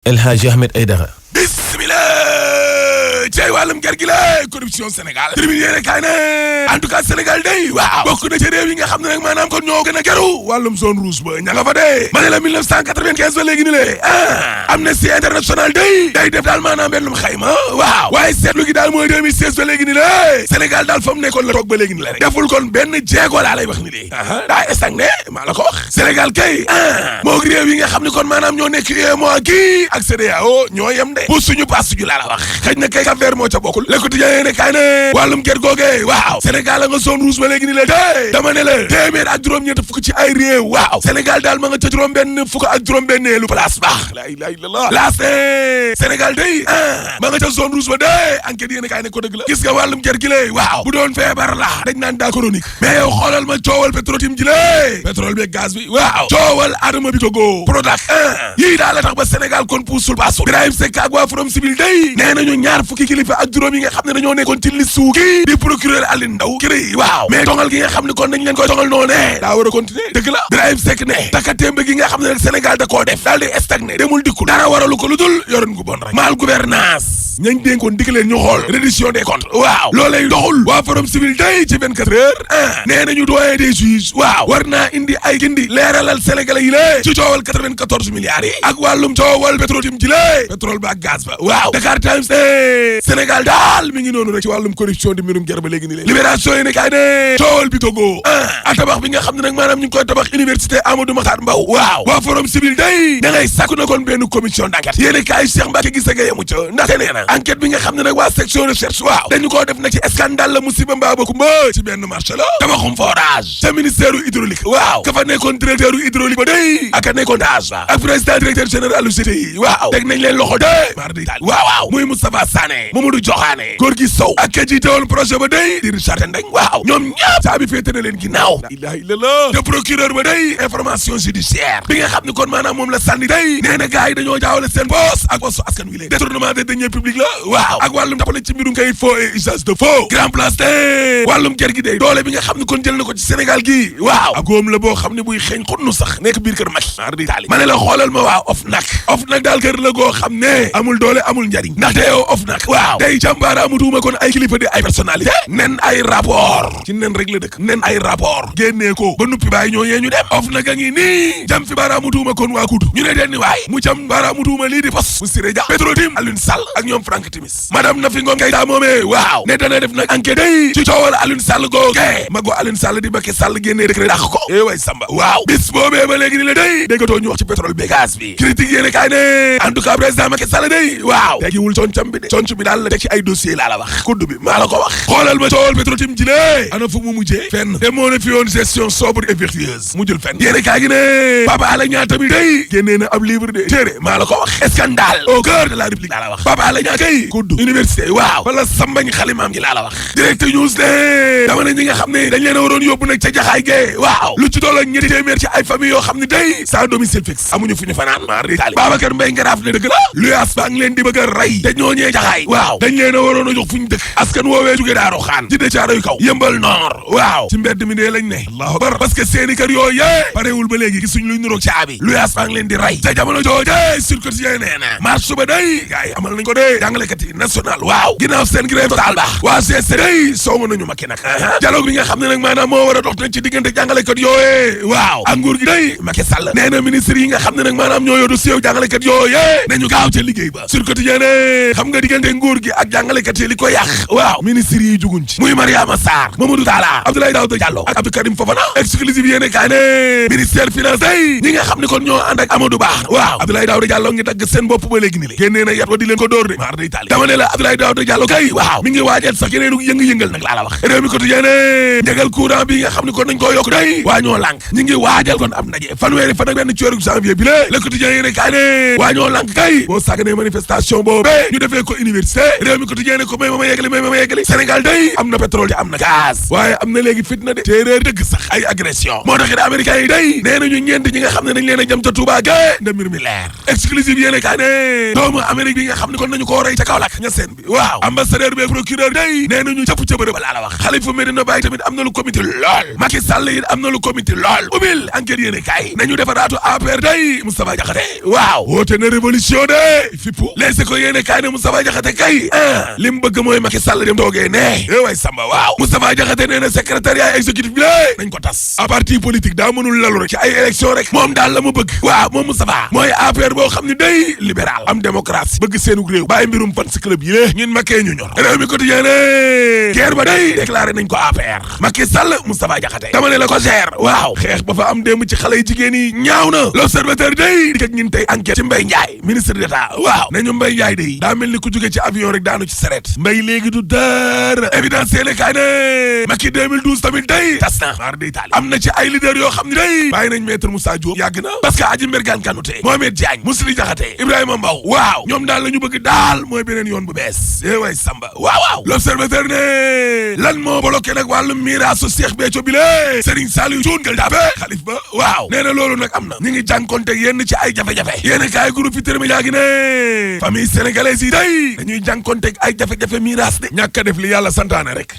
El Hadji Ahmed Aidara. bismillah cey wàllum ger gi la corruption Sénégal tribune yéene kaay ne en tout cas Sénégal day waaw bokk na ci réew yi nga xam ne nag maanaam kon ñoo gën a geru wàllum zone rouge ba ña nga fa dee ma ne la 1995 ba léegi ni le Amnesty International day def daal maanaam bennum xayma waaw waaye seetlu gi daal mooy 2016 ba léegi ni le Sénégal daal fa mu nekkoon la toog ba léegi ni la rek deful kon benn jéego laa lay wax ni de daa stagné maa la ko wax Sénégal kay moo gi réew yi nga xam ne kon maanaam ñoo nekk UEMOA kii ak CEDEAO ñoo yem de bu suñu pass suñu laa la wax xëy na kay Cap-Vert moo ca bokkul Le Quotidien yéene kaay ne wàllum ger googe waaw Sénégal a nga zone rouge ba léegi ni la dé dama ne la téeméer ak juróom-ñett fukk ci ay réew waaw Sénégal daal ma nga ca juróom-benn fukk ak juróom-benneelu place baax la ilaha illallah laas Sénégal day ma nga ca zone rouge ba dé enquête yéene kaay ne ko dëgg la gis nga wàllum ger gi lée waaw bu doon feebar la dañ naan daa chronique mais yow xoolal ma coowal Petro-Tim ji lée pétrole bi gaz bi waaw coowal Adama Bitogo Prodac yii daal la tax ba Sénégal kon puusul baasul Birahim Seck ak waa Forum Civil day nee nañu ñaar fukki kilifa ak juróom yi nga xam ne dañoo nekkoon ci liste kii di procureur Aline Ndao kii waaw mais tongal gi nga xam ne kon dañ leen koy tongal noonu ne daa war a continuer dëgg la Birahim Seck ne takatémbe gi nga xam ne nag Sénégal da koo def daal di stagné demul dikkul dara waralu ko lu dul yoroon gu bon rek mal gouvernance ñañ dénkoon digg leen ñu xool reddition des comptes waaw loolay doxul waa Forum Civil day ci 24 heures nee nañu doyen des juges waaw war naa indi ay gindi leeralal sénégalais yi lée ci coowal 94 milliards yi ak wàllum coowal Petro-Tim ji lée pétrole ba ak gaz ba waaw Dakar Times Sénégal daal mi ngi noonu rek ci wàllum corruption di mbirum ger ba léegi ni lée libération yi ne kaay ne coowal bi Togo a tabax bi nga xam ne nag maanaam ñu ngi koy tabax université Amadou Mahtar Mbow waaw waa Forum Civil day da ngay sàkku na kon benn commission d'enquête yéene kaay Cheikh Mbacké gis nga yemu ca ndaxte nee na enquête bi nga xam ne nag waa section recherche waaw dañu koo def nag ci scandale la musiba mbaa ba kumba ci benn marché la tabaxum forage ca ministère u hydraulique waaw ka fa nekkoon directeur u hydraulique ba day ak a nekkoon dage ba ak président directeur général u GTI waaw teg nañ leen loxo de mar di taal waaw muy Moustapha Sané Mamadou Diokhane Gorgui Sow ak ka jiite woon projet ba day di Richard Ndeng waaw ñoom ñëpp saa bi féete na leen ginnaaw la ilaha illallah te procureur ba day information judiciaire bi nga xam ne kon maanaam moom la sànni day nee na gars yi dañoo jaawale seen poste ak poste askan wi leen détournement des deniers publics la waaw ak wàllum tapale ci mbirum kayit faux et usage de faux grand place te wàllum ger gi day doole bi nga xam ne kon jël na ko ci Sénégal gi waaw ak góom la boo xam ne buy xeeñ xunnu sax nekk biir kër Macky mar di taali ma ne la xoolal ma waa OFNAC daal kër la goo xam ne amul doole amul njariñ ndaxte yow OFNAC waaw day jàmbaaraamu tuuma kon ay kilifa di ay personnalité nen ay rapport ci nen rek la dëkk nen ay rapport génnee ko ba nuppi bàyyi ñoo yee ñu dem OFNAC a ngi nii jam fi baaraamu tuuma kon waa kudu ñu ne den ni waay mu jam baaraamu tuuma lii di pos mu Siré Dia Petro-Tim Alioune Sall ak ñoom Franck Timis madame Nafi Ngom Keïta moomee waaw ne dana def nag enquête day ci coowal Alioune Sall googe mago Alioune Sall di Macky Sall génnee décret dàq ko way Samba waaw bis boobee ba léegi ni la day déggatoo ñu wax ci pétrole bi gaz bi critique yéene kaay ne en tout cas président Macky Sall day waaw tegiwul concam bi de conc bi daal la teg ci ay dossier laa la wax kudd bi maa la ko wax xoolal ma coowal Petro-Tim ji lee ana fu mu mujjee fenn te moo ne fi yoon gestion sobre et vertueuse mujjul fenn yéene kaay gi ne Papa Alé Niang tamit day génnee na ab livre de téere maa la ko wax scandale au cœur de la République laa la wax Papa Alé Niang kay kudd université waaw wala sambañ xalimaam gi laa la wax direct news ne dama ne ñi nga xam ne dañ leen a waroon yóbbu nag ca jaxaay gee waaw lu ci toll ak ñetti téeméer ci ay famille yoo xam ne day sans domicile fixe amuñu fu ñu fanaan maar di taali Babacar Mbaye Ngaraaf ne dëgg la luyaas baa ngi leen di bëgg a rey te ñooñee jaxaay waaw dañ leen a waroon a jox fu ñu dëkk askan woowee jóge Daaru Xaan ci Caaroy kaw yëmbal nord waaw ci mbedd mi dee lañ ne allahu akbar parce que seeni kër yooyu yee parewul ba léegi gisuñ luy nuroog caabi luyaas baa ngi leen di rey te jamono jooje sur quotidien nee na marche suba day gars yi amal nañ ko dee jàngalekat yi national waaw ginnaaw seen grève total baax waa CSC day songu nañu Macky nag dialogue bi nga xam ne nag maanaam moo war a dox nag ci diggante jàngalekat yooyee waaw ak nguur gi day Macky Sall nee na ministre yi nga xam ne nag maanaam ñoo yoru siiw jàngalekat yooyee nañu gaaw ca liggéey ba sur quotidien ne xam nga diggante nguur gi ak jàngalekat yi li ko yàq waaw ministre yi juguñ ci muy Mariama Sarr Mamadou Talla Abdoulaye Daouda Diallo ak Abdou Karim Fofana exclusive yéene kaay ne ministère finance day ñi nga xam ne kon ñoo ànd ak Amadou Ba waaw Abdoulaye Daouda Diallo ngi dagg seen bopp ba léegi ni le génnee na yat wa di leen ko dóor de maar day taali dama ne la Abdoulaye Daouda Diallo kay waaw mi ngi waajal sax yeneenu yëngu-yëngal nag laa la wax réew mi quotidien ne njëgal courant bi nga xam ne kon nañ koo yokk day waa ñoo lànk ñi ngi waajal kon am ndaje fanweeri fan ak benn ci weeru janvier bi lé le quotidien yéene kaay ne waa ñoo lànk kay boo sàgganee manifestation boobu ñu defee ko université réew mi quotidien ne ko may ma yeggali Sénégal day am na pétrole am na gaz waaye am na léegi fitna de téeréer dëgg sax ay agression moo tax it américains yi day nee nañu ñeent ñi nga xam ne dañ leen a jëm ca Touba ga nda mbir mi leer exclusive yéene kaay ne doomu Amérique bi nga xam ne kon nañu ko rey ca Kaolack ña seen bi waaw ambassadeur bi procureur day nee nañu cëpp ca bërëb ba laa la wax Khalifa Medina Baye tamit am na lu comité lool Macky Sall it am na lu comité lool ubil enquête yéene kay nañu defaraatu APR day Moustapha Diakhaté waaw woote na révolution de fippu leese ko yéene kay ne Moustapha Diakhaté kay li mu bëgg mooy Macky Sall dem toogee ne way Samba waaw Moustapha Diakhaté nee na secrétariat exécutif bi lé nañ ko tas a parti politique daa mënul lalu rek ci ay élection rek moom daal la mu bëgg waaw moom Moustapha mooy APR boo xam ne day libéral am démocratie bëgg seenu réew bàyyi mbirum fans club yi lée ñun Macky ñu ñor réew mi quotidien ne guerre ba day déclaré nañ ko APR Macky Sall Moustapha Diakhaté dama ne la ko gère waaw xeex ba fa am démb ci xale yi jigéen yi ñaaw na l'observateur day di ak ñun tey enquête ci Mbaye Ndiaye ministre d'État waaw nañu Mbaye Ndiaye day daa mel ni ku jóge ci avion rek daanu ci saret Mbaye léegi du dara évidence yéene kaay ne Macky 2012 tamit day tas na mar day taali am na ci ay leader yoo xam ne day bàyyi nañ maître Moussa Diop yàgg na parce que Adji Mbergane Kanouté Mohamed Diagne Mously Diakhaté Ibrahima Mbow waaw ñoom daal la ñu bëgg daal mooy beneen yoon bu bees way Samba waaw l'observateur ne lan moo bloqué nag wàllu miraasu Cheikh Béthio bi lé Serigne Saliou Thioune Gueule Tapée xalif ba waaw nee na loolu nag am na ñu ngi jànkonte yenn ci ay jafe-jafe yéen kaay groupe Futurs Médias gi ne famille sénégalaise yi day dañuy jànkonte ay jafe-jafe miraas de ñàkk a def li yàlla santaane rek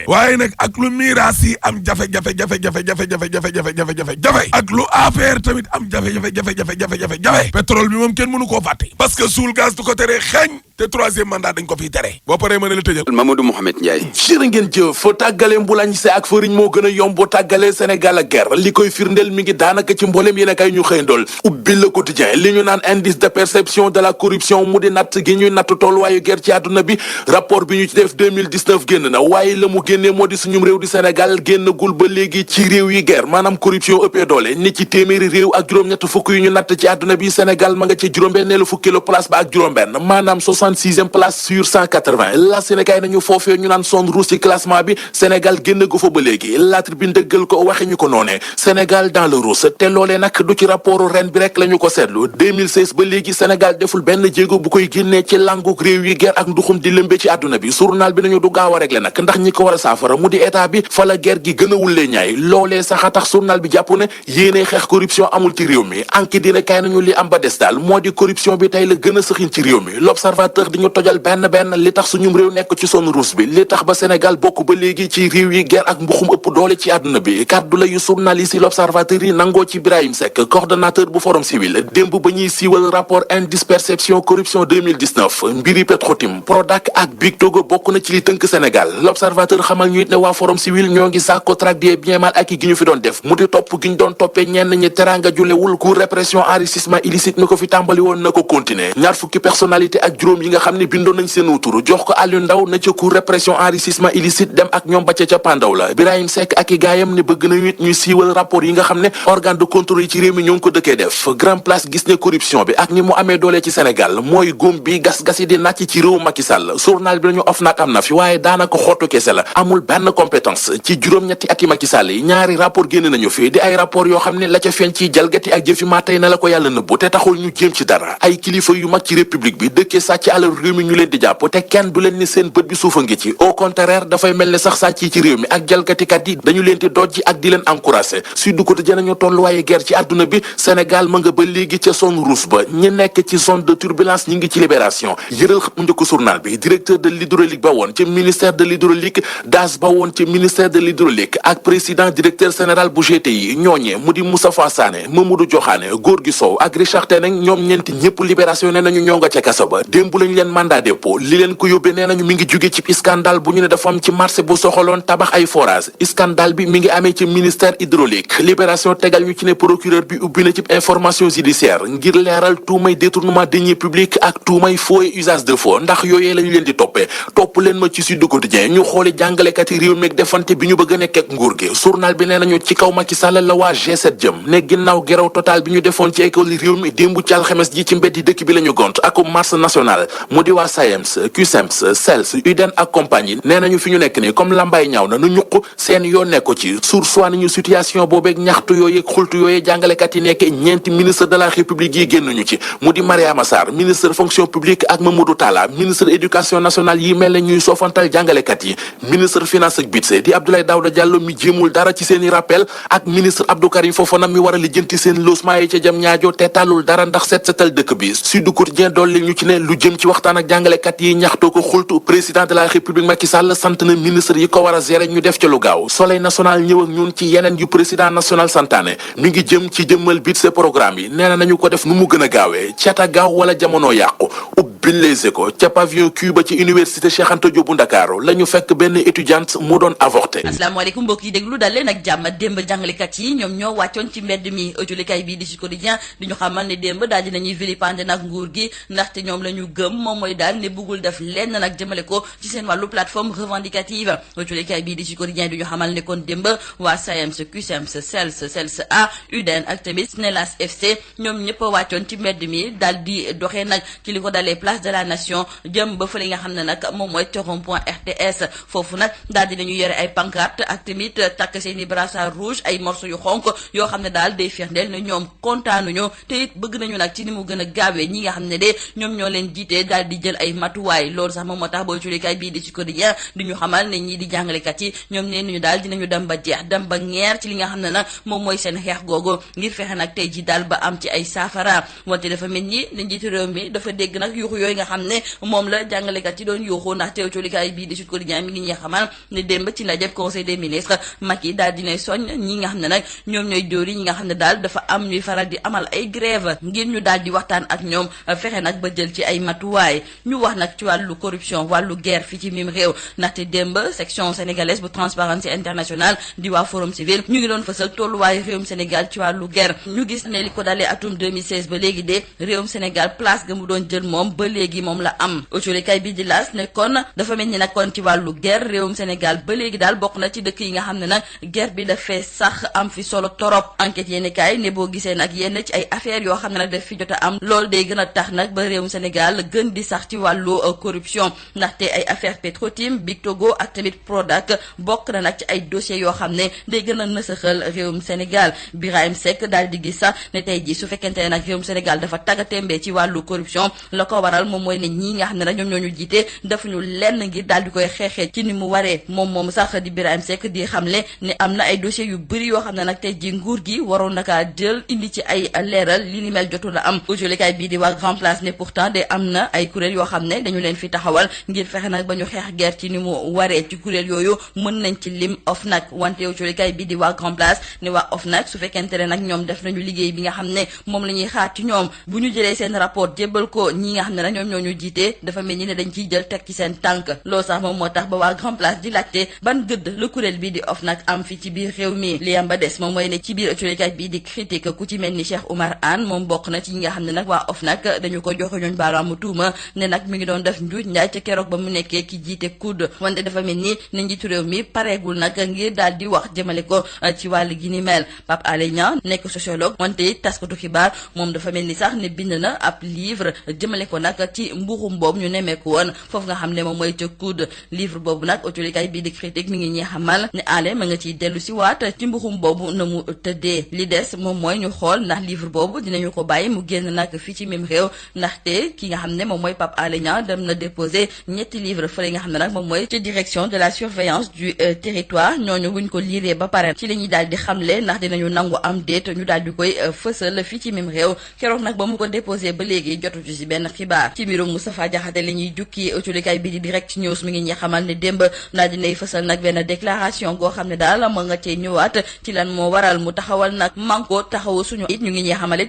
waaye nag ak lu miraas yi am jafe-jafe jafe ak lu APR tamit am jafe-jafe pétrole bi moom kenn mënu koo fàtte parce que suul gaz du ko tere xeeñ te troisième mandat dañ ko fiy tere boo paree mën a la tëjal Mamadou Mouhamed Ndiaye jërë ngeen jëf fa tàggale mbulañse ak fëriñ moo gën a yomb tàggale Sénégal ak guerre li koy firndeel mi ngi daanaka ci mbooleem yéen a kay ñu xëyandool ubbi le quotidien li ñu naan indice de perception de la corruption mu di natt gi ñuy natt tolluwaayu guerre ci àdduna bi rapport bi ñu ci def 2019 génn na waaye la mu génnee moo di suñum réew di Sénégal génnagul ba léegi ci réew yi guerre maanaam corruption ëppee doole ni ci téeméeri réew ak juróom-ñett fukk yu ñu natt ci àdduna bi Sénégal ma nga ci juróom-benneelu fukkeelu place ba ak juróom-benn maanaam 66e place sur 180 la Sénégal nañu foofee ñu naan zone rouge ci classement bi Sénégal génn gu fa ba léegi La Tribune dëggal ko waxe ñu ko noonee Sénégal dans le rouge te loolee nag du ci rapport ren bi rek la ñu ko seetlu 2016 ba léegi Sénégal deful benn jéego bu koy génnee ci languk réew yi guerre ak nduxum di lëmbe ci àdduna bi journal bi nañu du gaaw a régler nag ndax ñi ko war a saafara mu di état bi fa la guerre gi gën a wullee ñaay loolee sax a tax journal bi jàpp ne yéenee xeex corruption amul ci réew mi enquête dina kay nañu li am ba des daal moo di corruption bi tey la gën a sëxin ci réew mi l'observateur di ñu tojal benn li tax suñum réew nekk ci zone rouge bi li tax ba Sénégal bokk ba léegi ci réew yi guerre ak mbuxum ëpp doole ci àdduna bi kaddu la yu journaliste yi l'observateur yi nangoo ci Birahim Seck coordonnateur bu forum civil démb ba ñuy siiwal rapport indice perception corruption 2019 mbiri Petrotim Prodac ak Big Togo bokk na ci li tënk Sénégal l'observateur xamal ñu it ne waa forum civil ñoo ngi sàkko traque des biens mal acquis gi ñu fi doon def mu di topp gi ñu doon toppee ñenn ñi teranga julewul cour répression enrichissement illicite ni ko fi tàmbali woon na ko continuer ñaar fukki personnalité ak juróom yi nga xam ne bindoon nañ seen wutur jox ko Aliou Ndao na ca cour répression enrichissement illicite dem ak ñoom ba ca pandaw la Birahim Seck ak i gaayam ne bëgg nañu it ñuy siiwal rapport yi nga xam ne organe de contrôle yi ci réew mi ñoo ngi ko dëkkee def grand place gis ne corruption bi ak ni mu amee doole ci Sénégal mooy góom bi gas-gas yi di nàcc ci réew Macky Sall journal bi nañu OFNAC am na fi waaye daanaka xottu kese la amul benn compétence ci juróom-ñetti ati Macky Sall yi ñaari rapport génn nañu fi di ay rapport yoo xam ne la ca feeñ ci jalgati ak jëfi maa tey na la ko yàlla nëbbu te taxul ñu jéem ci dara ay kilifa yu mag ci république bi dëkkee sàcc alal réew mi ñu leen di jàpp te kenn du leen ni seen bët bi suufa ngi ci au contraire dafay mel ne sax sàcc yi ci réew mi ak jalgatikat yi dañu leen di dojji ak di leen encouragé Sud Quotidien nañu tolluwaaye guerre ci àdduna bi Sénégal ma nga ba léegi ca zone rouge ba ñi nekk ci zone de turbulence ñi ngi ci libération yëral mu njëkk journal bi directeur de l'hydraulique ba woon ci ministère de l'hydraulique DAS ba woon ci ministère de l'hydraulique ak président directeur général bu GTI ñooñee mu di Moustapha Sané Mamadou Diokhane Gorgui Sow ak Richard Teneng ñoom ñeenti ñëpp libération ne nañu ñoo nga ca kaso ba démb lañu leen mandat dépôt li leen ko yóbbee nee nañu mi ngi jóge ci scandale bu ñu ne dafa am ci marché bu soxaloon tabax ay forage scandale bi mi ngi amee ci ministère hydraulique libération tegal ñu ci ne procureur bi ubbi na ci information judiciaire ngir leeral tuumay détournement deniers publics ak tuumay faux et usage de faux ndax yooyee lañu leen di toppee topp leen ma ci Sud Quotidien ñu xooli jàngalekat yi réew meeg defante bi ñu bëgg a nekk ak nguur gi journal bi nee nañu ci kaw Macky Sall la waa G7 jëm ne ginnaaw geraw total bi ñu defoon ci école yi réew mi démb ci alxames ji ci mbeddi dëkk bi la ñu gont ak marche nationale mu di waa SAEMS CUSEMS SELS UDEN ak compagnie nee nañu fi ñu nekk nii comme lambay ñaaw na nu ñuq seen yoon nekko ci soit nañu situation boobeeg ñaxtu yooyu xultu yooyu jàngalekat yi nekk ñeenti ministre de la république yi génnuñu ci mu di Mariama Sarr ministre fonction publique ak Mamadou Talla ministre éducation nationale yi mel ne ñuy soofantal jàngalekat yi ministre finance ak budget di Abdoulaye Daouda Diallo mi jéemul dara ci seeni rappel ak ministre Abdou Karim Fofana mi war a lijjanti seen logement yi ca jam ñaajo te tàllul dara ndax set setal dëkk bi Sud Quotidien dolli ñu ci ne lu jëm ci waxtaan ak jàngalekat yi ñaxtoo ko xultu président de la république Macky Sall sant na ministre yi ko war a gérer ñu def ca lu gaaw Soleil national ñëw ak ñun ci yeneen yu président national santaane mi ngi jëm ci jëmmal bit ce programme yi nee na nañu ko def nu mu gën a gaawee cata gaaw wala jamono yàqu ubbil Les Échos ca pavillon Q ba ci université Cheikh Anta Diop bu Ndakaaru la ñu fekk benn étudiante mu doon avorté. asalaamaaleykum mbokk yi déglu dal leen ak jàmm démb jàngalekat yi ñoom ñoo wàccoon ci mbedd mi ëjulikaay bii di Sud Quotidien di ñu xamal ne démb daal dinañuy vilipender nag nguur gi ndaxte ñoom la ñu gëm moom mooy daal ne bëggul def lenn nag jëmale ko ci seen wàllu plateforme revendicative ëjulikaay bii di Sud Quotidien di ñu xamal ne kon démb waa SAEMS CUSEMS CELS A UDEN ak tamit SNELAS FC ñoom ñëpp a wàccoon ci mbedd mi daal di doxee nag ci li ko dalee place de la nation jëm ba fële nga xam ne nag moom mooy ca rond-point RTS foofu nag daal dinañu yore ay pancarte ak tamit takk seen i brassard rouge ay morceaux yu xonk yoo xam ne daal day firndeel ne ñoom kontaanuñu te it bëgg nañu nag ci ni mu gën a gaawee ñi nga xam ne de ñoom ñoo leen jiitee daal di jël ay matuwaay loolu sax moom moo tax boo culikaay bii di Sud Quotidien di ñu xamal ne ñii di jàngalekat yi ñoom nee nañu daal dinañu dem ba jeex dem ba ngeer ci li nga xam ne nag moom mooy seen xeex googu ngir fexe nag tey ji daal ba am ci ay saafara wante dafa mel ni ne njiitu réew mi dafa dégg nag yuuxu yooyu nga xam ne moom la jàngalekat yi doon yuuxu ndax teew culikaay bii di Sud Quotidien mi ngi ñuy xamal ne démb ci ndaje conseil des ministres Macky daal dinay soñ ñi nga xam ne nag ñoom ñooy dóori ñi nga xam ne daal dafa am ñuy faral di amal ay grève ngir ñu daal di waxtaan ak ñoom fexe nag ba jël ci ay matuwaay ñu wax nag ci wàllu corruption wàllu guerre fii ci mim réew ndaxte démb section sénégalaise bu Transparency International di waa Forum Civil ñu ngi doon fësal tolluwaayu réewum Sénégal ci wàllu guerre ñu gis ne li ko dalee atum 2016 ba léegi de réewum Sénégal place ga mu doon jël moom ba léegi moom la am autolikay bi di laas ne kon dafa mel ni nag kon ci wàllu guerre réewum Sénégal ba léegi daal bokk na ci dëkk yi nga xam ne nag guerre bi dafee sax am fi solo torop enquête yéeni kaay ne boo gisee nag yenn ci ay affaires yoo xam ne nag daf fi jot a am loolu day gën a tax nag ba réewum Sénégal gën di sax ci wàllu corruption ndaxte ay affaire Petrotim Big Togo ak tamit Prodac bokk na nag ci ay dossiers yoo xam ne day gën a nësaxal réewum Sénégal Birahim Seck daal di gis sax ne tey ji su fekkente ne nag réewum Sénégal dafa taggatémbee ci wàllu corruption la ko waral moom mooy ne ñii nga xam ne nag ñoom ñoo ñu jiite defuñu lenn ngir daal di koy xeexee ci ni mu waree moom sax di Birahim Seck di xamle ne am na ay dossiers yu bëri yoo xam ne nag tey ji nguur gi waroon naka jël indi ci ay leeral li ni mel jotul la am aujourd'hui bii di waa Grand Place ne pourtant de am na ay kuréel yoo xam ne dañu leen fi taxawal ngir fexe nag ba ñu xeex guerre ci ni mu waree ci kuréel yooyu mën nañ ci lim OFNAC wante aujourd'hui bii di waa Grand Place ne waa OFNAC su fekkente ne nag ñoom def nañu liggéey bi nga xam ne moom la ñuy xaar ci ñoom bu ñu jëlee seen rapport jébbal ko ñi nga xam ne nag ñoom ñoo ñu jiite dafa mel ni ne dañ ciy jël teg ci seen tànk loolu sax moom moo tax ba waa Grand Place di laajte ban gëdd la kuréel bii di OFNAC am fi ci biir réew mi li am ba des moom mooy ne ci biir autolikay bii di critique ku ci mel ni Cheikh Oumar Anne moom bokk na ci ñi nga xam ne nag waa OFNAC dañu ko joxe ñooñ baaraamu tuuma ne nag mi ngi doon def njuuj njaay ca keroog ba mu nekkee ki jiite COUD wante dafa mel ni ne njiitu réew mi pareegul nag ngir daal di wax jëmale ko ci wàllu gi ni mel Pape Alé Niang nekk sociologue wante taskatu xibaar moom dafa mel ni sax ne bind na ab livre jëmale ko nag ci mbuxum boobu ñu nemmeeku woon foofu nga xam ne moom mooy ca COUD livre boobu nag autolikay bii di critique mi ngi ñuy xamal ne Alé ma nga ciy dellu si waat ci mbuxum boobu na mu tëddee li des moom mooy ñu xool ndax livre boobu dinañu ko bàyyi mu génn nag fii ci même réew ndaxte ki nga xam ne moom mooy Pape Alé Niang dem na déposé ñetti livre fële nga xam ne nag moom mooy ci direction de la surveillance du territoire ñooñu buñ ko liiree ba pare ci la ñuy daal di xamle ndax dinañu nangu am déet ñu daal di koy fësal fii ci même réew keroog nag ba mu ko déposé ba léegi jotu ci benn xibaar ci mbirum Moustapha Diakhaté li ñuy jukki autolikay bi di direct news mi ngi ñuy xamal ne démb daal dinay fësal nag benn déclaration goo xam ne daal ma nga cee ñëwaat ci lan moo waral mu taxawal nag manko taxawu suñu it ñu ngi ñuy xamale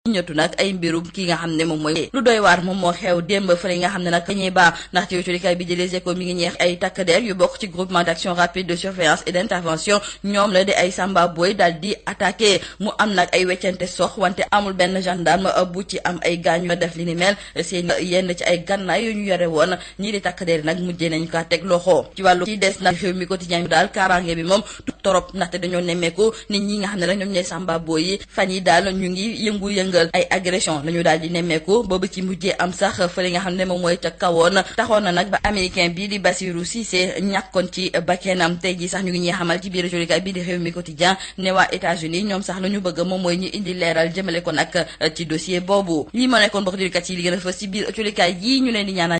ñëtu nag ay mbirum ki nga xam ne moom mooy lu doy waar moom moo xew démb fële nga xam ne nag ñuy baax ndax ci autolikay bi di Les Échos mi ngi ñeex ay takk der yu bokk ci groupement d'action rapide de surveillance et d'intervention ñoom la di ay Samba Boy daal di attaqué mu am nag ay weccante sox wante amul benn gendarme bu ci am ay gaañu def li ni mel seen yenn ci ay gannaay yu ñu yore woon ñii di takk der nag mujjee nañ ko teg loxo ci wàllu ci des nag réew mi quotidien bi daal kaaraange bi moom torop ndaxte dañoo nemmeeku nit ñi nga xam ne nag ñoom ñooy Samba Boy yi fan yi daal ñu ngi yëngu-yëngal ay agression lañu daal di nemmeeku boobu ci mujjee am sax fële nga xam ne moom mooy ca kawoon taxoon na nag ba américain bii di Bassirou Cissé ñàkkoon ci bakkenam tey ji sax ñu ngi ñuy xamal ci biir autolikay bii di réew mi quotidien ne waa États-Unis ñoom sax la ñu bëgg moom mooy ñu indi leeral jëmale ko nag ci dossier boobu lii moo nekkoon bokk di kat yi li gën a fës ci biir autolikay yi ñu leen di ñaanal